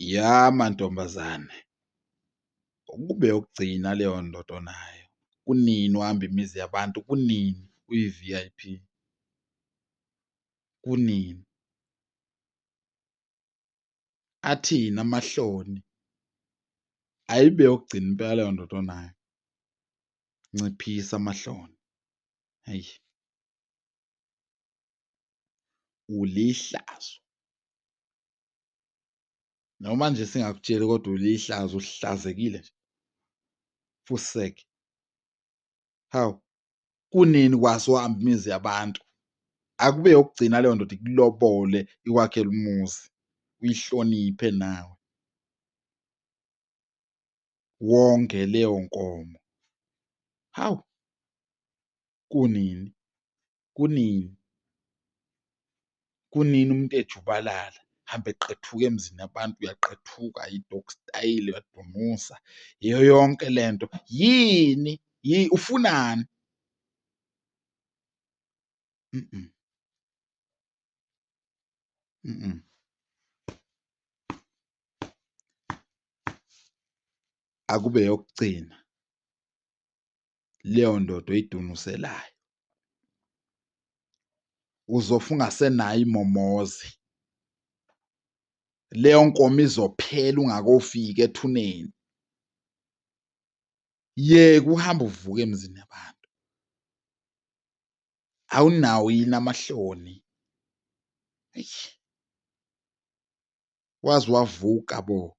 Ya mantombazane, ukube yokugcina leyo ndoda onayo. Kunini uhamba imizi yabantu, kunini uyi-V_I_P, kunini? Athini amahloni? Ayibe eyokugcina impela leyo ndoda onayo. Nciphisa amahloni, hhayi. Ulihlazo. Noma nje singakutsheli kodwa ulihlazo uhlazekile nje. Fuseg. Hawu, kunini kwase uhamba imizi yabantu? Akube yokugcina leyo ndoda ikulobole ikwakhele umuzi, uyihloniphe nawe. Wonge leyo nkomo. Hawu, kunini? Kunini? Kunini umuntu ejubalala hambe eqethuka emzini yabantu uyaqethuka i-dog style uyadunusa iyo yonke lento yini ufunani? Mm. Mm. Akube yokugcina leyo ndoda oyidunuselayo. Uzofa ungasenayo imomozi. Leyo nkomo izophela ungakofiki ethuneni. Yeka uhamba uvuka emzini yabantu. Awunawo yini amahloni? Eish. Waze wavuka bo.